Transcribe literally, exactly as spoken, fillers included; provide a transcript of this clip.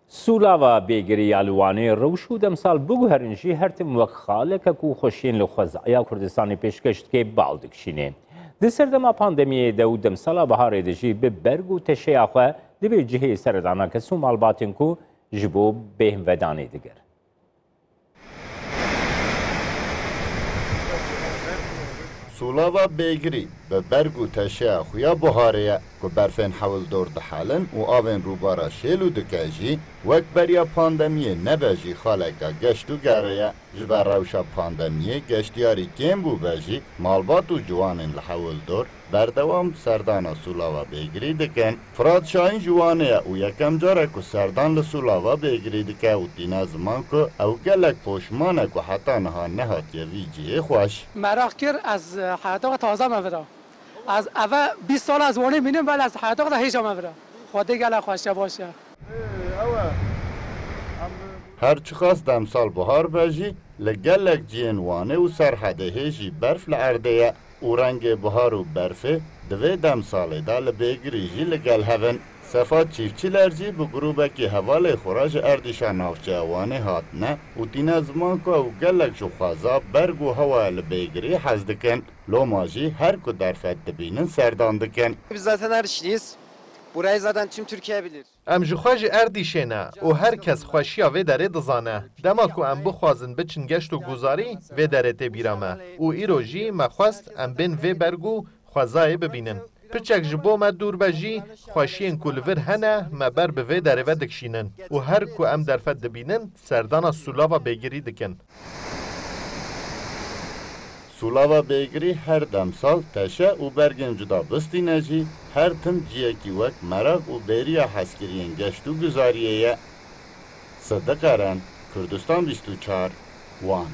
Sûlava Bêgirî ya li Wanê rewş û demsal biguherin jî her tim wek xaleke ku xweşiyên li xwezaya Kurdistanê pêşkeş dike bal dikişîne. Di serdema pandemiyê de û demsala biharê de jî bi berg û teşeya xwe divê cihê seredana kes û malbatên ku ji bo bêhnvedanê digir. Sûlava Bêgirî bi berg û teşeya xwe ya buharê ye ku berfên hewldor dihelin û avên rûbara şêl û dike jî wek beriya pandemiyê nebe jî xaleka geşt û gerê ye. Ji ber rewşa pandemiyê geştiyarî kêm bûbe jî malbat û ciwanên li hewldor berdewam serdana Sûlava Bêgirî dikin. Firat Şahîn ji Wanê ye û yekem car e ku serdan li Sûlava Bêgirî dike û tîne ziman ku ew gelek poşman e ku heta niha nehatiye vî cihê xweş. Meraq kir, ez heyata xwe taze me vira. Ez eve bîst sal ez Wanê mînim, bel ez heyata xwe de hêja me vira. Xwedê gelek xweş e, baş e. Her çiqas demsal buhar be jî, li gelek cihên Wanê û Serhedê hê jî berf li erdê ye û rengê buhar û berfê di vê demsalê de li Bêgirî jî li gel hev in. Sefa Çîftçîler jî bi grûbekî hevalê xwe re ji erdîşa navçeya Wanê hatine û tîne ziman ku ew gelek ji xweza berg û hewaya li Bêgirî hez dikin. Loma jî her ku derfet dibînin serdan dikin. Biz zaten Ardeşliyiz. Burayı zaten tüm Türkiye bilir. Em ji xwe ji Erdîşê ne û her kes xweşiya vê derê dizane. Dema ku em bixwazin biçin geşt û guzarî, vê derê tê bîra me. Û îro jî me xwest em bên vê berg û xwezayê bibînin. Piçek ji bo me dûr be jî, xweşiyên ku li vir hene, me ber bi vê derê ve dikişînin. Û her ku em derfet dibînin, serdana Sûlava Bêgirî dikin. Sûlava Bêgirî her demsal teşe û bergên cuda bistîne jî, her tim ciyekî wek meraq û bêriya hezkiriyên geşt û guzariyê ye. Sidiq Eren, Kurdistan bîst û çar, Wan.